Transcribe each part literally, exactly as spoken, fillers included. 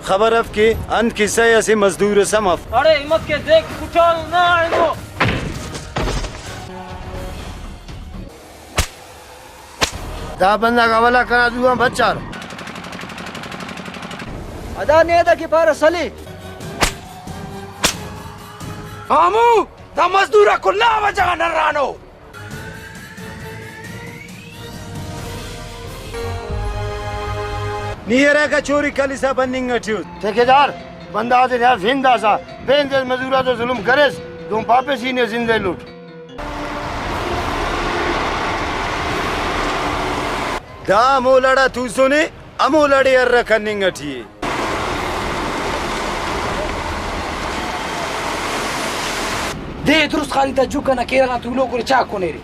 خبر اف کہ انت کسہ اسہ مزدور اس ہم اف۔ اڑے ہمت کے دیکھ کٹال نہ اینو۔ دا بندغ اولا کنا دو آن بچار۔ ادا نیادہ کہ پارہ سلے۔ آمو، دا مزدور آ کل نا وجہ غان ہرانو۔ نی اراکا چوری کلسا بننگ اٹی اُس۔ ٹھیکیدار، بندغ آتے تیار زندہ سا، پین تیس مزور آتے ظلم کریس، دون پاپیس ای نے زندہ لوٹ۔ دا ہمو لڑ آ توسنے، ہمو لڑ ءِ ارہ کننگ اٹی ءِ۔ دے درست خالی تا جھک ئنا کیرغ آن تولوک ارے، چاک کن ارے۔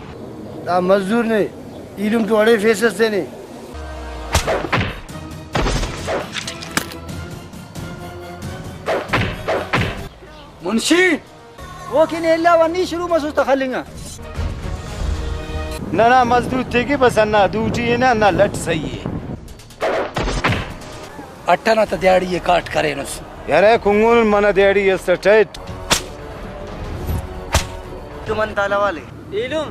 دا مزدور نے ایلم تو اڑے فیسس تینے۔ منشی! اوکن ایلا و نی شروع مسوس تخلنگ آ۔ ننا مزدور تیکہ بس ہندا دوٹی ہنا، ہندا لٹ سہی ءِ۔ اٹ ئنا تہ دیہاڑی ءِ کاٹ کرینس۔ یار اے کنگن منہ دیہاڑی اس تہ ٹیٹ۔ تو من تالہ والے۔ ایلم،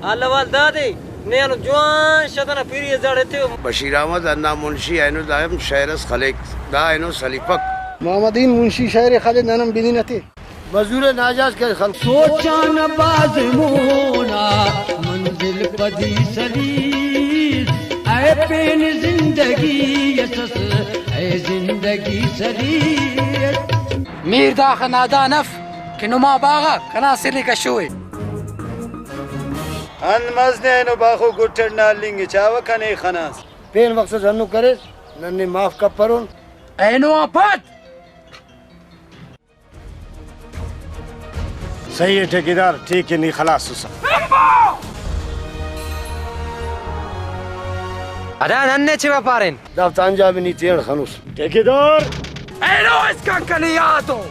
حال احوال دادے، نے اینو جوان شت ئنا پیری ءِ زڑ ایتیو۔ بشیر احمد ہندا منشی اینو دا ہم شئیر اس خلیک، دا اینو سلیپک۔ محمد امین منشی شئیر ءِ خلے نن ہم بننگ اتے۔ مزور ءِ ناجائز کریس خلق۔ سوچان بھاز مونا منزل پدی سلیس، اے پین زندگی اس اس، اے زندگی سلیس۔ میر داخہ نادان اف کہ نما باغا کنا سر ءِ کشو ءِ۔ ہند مزن اینو باخو گٹ اٹ نہ ہلنگ ءِ، چاوہ کنے خناس۔ پین وخت اس ہندن کریس، نن نے معاف کپرون۔ اینو آن پد۔ صحیح ءِ ٹھیکیدار، ٹھیک ءِ، نی خلاص سسا۔ ادا نن نے چوا پارین۔ دافتا انجام ءِ نی تینٹ خنوس۔ ٹھیکیدار! اینو اسکان کنے یاتو۔